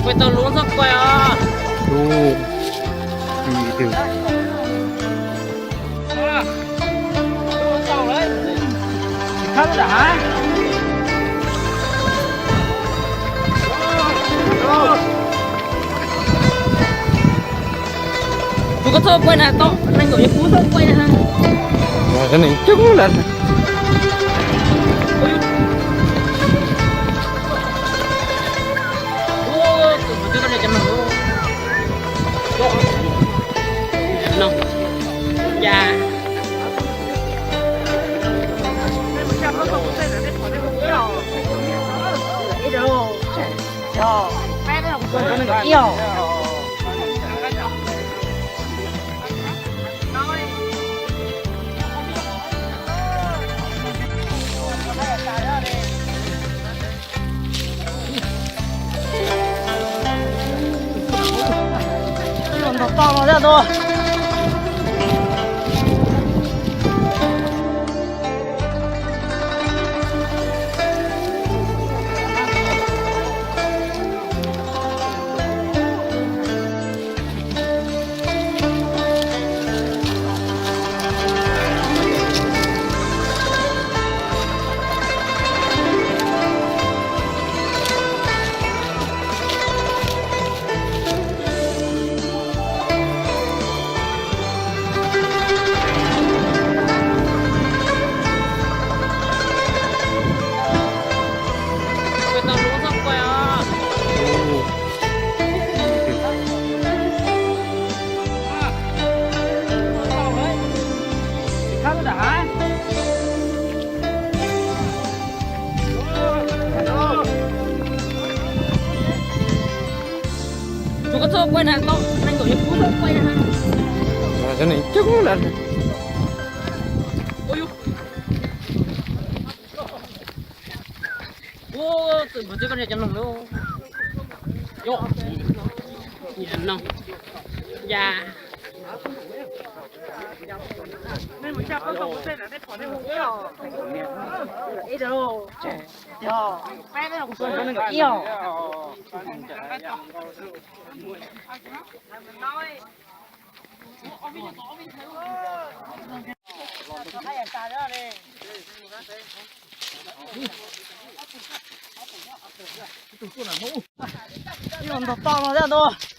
Kuaj tau lub txoj kuaj os. Lub, tsis twg. Kuv ko txoj kuaj na, tau nees nkaum yog kuv txoj kuaj na. Nees coob lawm. Ntog toj no thiab tus. Kuv ko txoj kuaj na, tau nees nkaum yog kuv txoj kuaj na. Nees coob lawm. Ua, txawm mus twb koj niag cov noog lawm. Yog, no, ya. Ntog toj no thiab tus.